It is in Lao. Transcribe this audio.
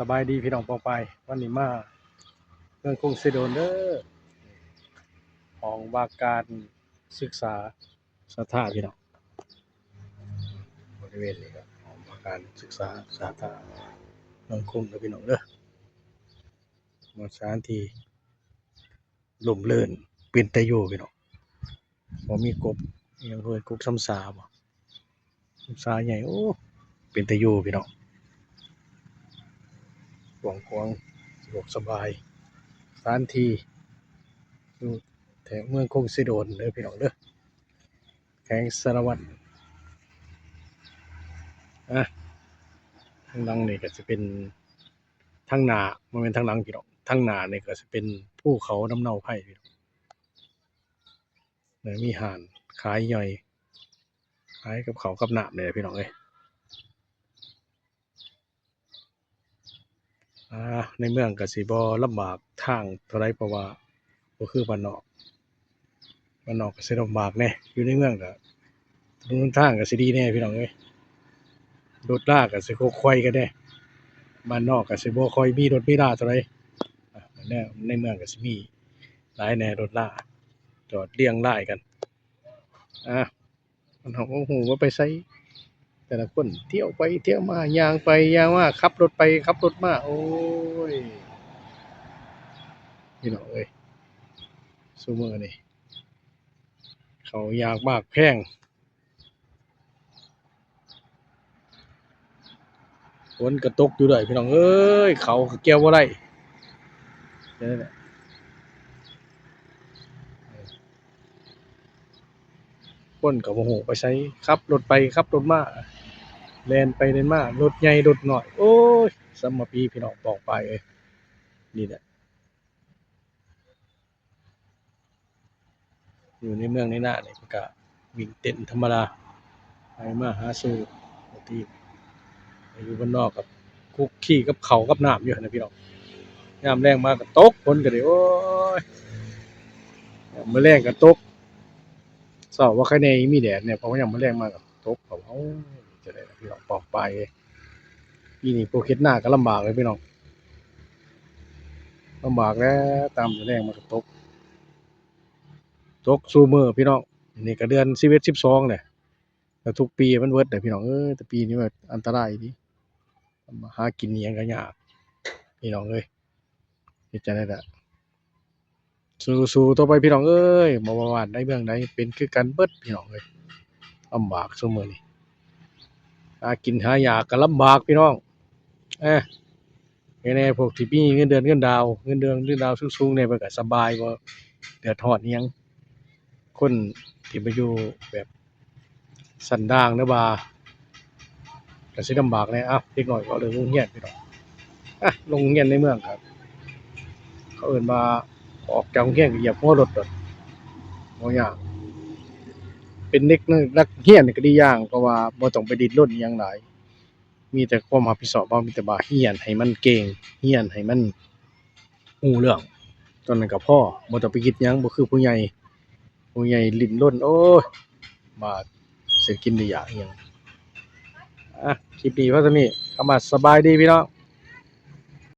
ສະບາຍດີພີ່ນ້ອງປ້ອງປາຍ, ວັນນີ້ມາເມືອງຄົງເຊໂດນເດີ, ຫ້ອງວ່າການສຶກສາສາທາພີ່ນ້ອງ. ບໍລິເວນນີ້ກໍຫ້ອງວ່າການສຶກສາສາທາເມືອງຄົງເດີພີ່ນ້ອງເດີ. ມາສະຖານທີ່ ຮົ່ມເລີນ ເປັນຕາຢູ່ພີ່ນ້ອງ. ບໍ່ມີກົກ ອີ່ຫຍັງເອີ້ນ ກົກຊຳສາບໍ? ຊຳສາໃຫຍ່. ໂອ້ ເປັນຕາຢູ່ພີ່ນ້ອງ, ກວ້າງຂວາງ ສະດວກສະບາຍ. ສະຖານທີ່ຢູ່ແຖວເມືອງຄົງເຊໂດນເດີພີ່ນ້ອງເດີ, ແຂວງສາລະວັນ. ອ່ະ ທາງຫຼັງນີ້ກໍຊິເປັນ ທາງໜ້າ ບໍ່ແມ່ນທາງຫຼັງພີ່ນ້ອງ, ທາງໜ້ານີ້ກໍຊິເປັນພູເຂົາລຳເນົາໄພພີ່ນ້ອງ. ແລ້ວມີຮ້ານຂາຍຍ່ອຍ ຂາຍກັບເຂົ້າກັບນ້ຳນີ້ແຫຼະພີ່ນ້ອງເອີຍ. ອ່າ ໃນເມືອງກໍຊິບໍ່ລຳບາກທາງເທົ່າໃດ ເພາະວ່າບໍ່ຄືບ້ານນອກ, ບ້ານນອກກໍຊິລຳບາກແດ່. ຢູ່ໃນເມືອງກໍ ຖະໜົນຫົນທາງກໍຊິດີແດ່ພີ່ນ້ອງເອີຍ, ລົດລາກໍຊິຄົກໄຂວ່ກັນແດ່. ບ້ານນອກກໍຊິບໍ່ຄ່ອຍມີລົດມີລາເທົ່າໃດ, ອ່າ ໃນເມືອງກໍຊິມີຫຼາຍແດ່ລົດລາ ຈອດລຽງລາຍກັນ. ອ່າ ມັນເຮົາບໍ່ຮູ້ວ່າໄປໃສ, ແຕ່ລະຄົນທ່ຽວໄປທ່ຽວມາ ຍ່າງໄປຍ່າງມາ ຂັບລົດໄປຂັບລົດມາ. ໂອ້ຍ ພີ່ນ້ອງເອີຍ ຊຸມື້ນີ້ເຂົ້າຍາກໝາກແພງ, ຝົນກໍຕົກຢູ່ເລື້ອຍພີ່ນ້ອງເອີຍ, ເຂົ້າກໍກ່ຽວບໍ່ໄດ້. ຄົນກໍບໍ່ຮູ້ໄປໃສ, ຂັບລົດໄປຂັບລົດມາ ແລ່ນໄປແລ່ນມາ, ລົດໃຫຍ່ລົດນ້ອຍ. ໂອ້ຍ ສຳມະປີພີ່ນ້ອງປ້ອງປາຍເອີຍ, ນີ້ແຫຼະ ຢູ່ໃນເມືອງໃນນານີ້ ເພິ່ນກະວິ່ງເຕັ້ນທຳມະດາ ໄປມາຫາສູ່ ແຕ່ຢູ່ບ້ານນອກກໍຄຸກຄີກັບເຂົ້າກັບນ້ຳຢູ່ຫັ້ນນະພີ່ນ້ອງ. ຍາມແລງມາກໍຕົກ ຝົນກໍໄດ້ ໂອ້ຍ ຍາມມື້ແລງກໍຕົກ, ເຊົ້າວ່າໃຄແດ່ມີແດດແດ່ ເພາະວ່າຍາມມື້ແລງມາກໍຕົກ. ເອົາ ເອົາ ຈະໄດ້ພີ່ນ້ອງປ້ອງປາຍເອີຍ, ປີນີ້ພວກເຮັດນາກໍລຳບາກເລີຍພີ່ນ້ອງ, ລຳບາກແລ້ວ. ຕາມແລງມາກໍຕົກ ຕົກຊຸມື້ພີ່ນ້ອງ. ນີ້ກໍເດືອນສິບເອັດ ສິບສອງແຫຼະ, ແລ້ວທຸກປີມັນເບິດແຫຼະພີ່ນ້ອງເອີຍ, ແຕ່ປີນີ້ມັນອັນຕະລາຍອີ່ຫຼີ, ຫາກິນອີ່ຫຍັງກໍຍາກພີ່ນ້ອງເອີຍ. ເຮັດຈັ່ງໃດລະ ສູ້ໆຕໍ່ໄປພີ່ນ້ອງເອີຍ, ບໍ່ວ່າບ້ານໃດເມືອງໃດເປັນຄືກັນເບິດພີ່ນ້ອງເອີຍ. ລຳບາກຊຸມື້ນີ້, ຫາກິນຫາຢາກກໍລຳບາກພີ່ນ້ອງ. ເອີ ແນ່ໆ ພວກທີ່ມີເງິນເດືອນເງິນດາວ ເງິນເດືອນເງິນດາວສູງໆແນ່ ເພິ່ນກໍສະບາຍ ບໍ່ເດືອດຮ້ອນອີ່ຫຍັງ. ຄົນທີ່ມາຢູ່ແບບຊັ້ນດາງ ຫຼືວ່າກໍຊິລຳບາກແດ່. ເອົາ ເດັກນ້ອຍກໍເລີຍໂຮງຮຽນພີ່ນ້ອງ, ອ່ະ ໂຮງຮຽນໃນເມືອງກໍ ເຂົາເອີ້ນວ່າອອກຈາກໂຮງຮຽນກໍຢຽບຫົວລົດໂລດ, ບໍ່ຍາກ. ເປັນເດັກນັກຮຽນນີ້ກໍດີຢ່າງ ເພາະວ່າບໍ່ຕ້ອງໄປດີ້ນລົນອີ່ຫຍັງຫຼາຍ, ມີແຕ່ຄວາມຮັບຜິດຊອບເຮົາ, ມີແຕ່ວ່າຮຽນໃຫ້ມັນເກັ່ງ, ຮຽນໃຫ້ມັນຮູ້ເລື່ອງ, ເທົ່ານັ້ນກໍພໍ, ບໍ່ຕ້ອງໄປຄິດຫຍັງ. ບໍ່ຄືຜູ້ໃຫຍ່, ຜູ້ໃຫຍ່ດີ້ນລົນ ໂອ້ຍ ວ່າຊິກິນໄດ້ຢາກອີ່ຫຍັງ. ອ່ະ ຄລິບນີ້ພໍສ່ຳນີ້, ຄຳວ່າສະບາຍດີພີ່ນ້ອງ.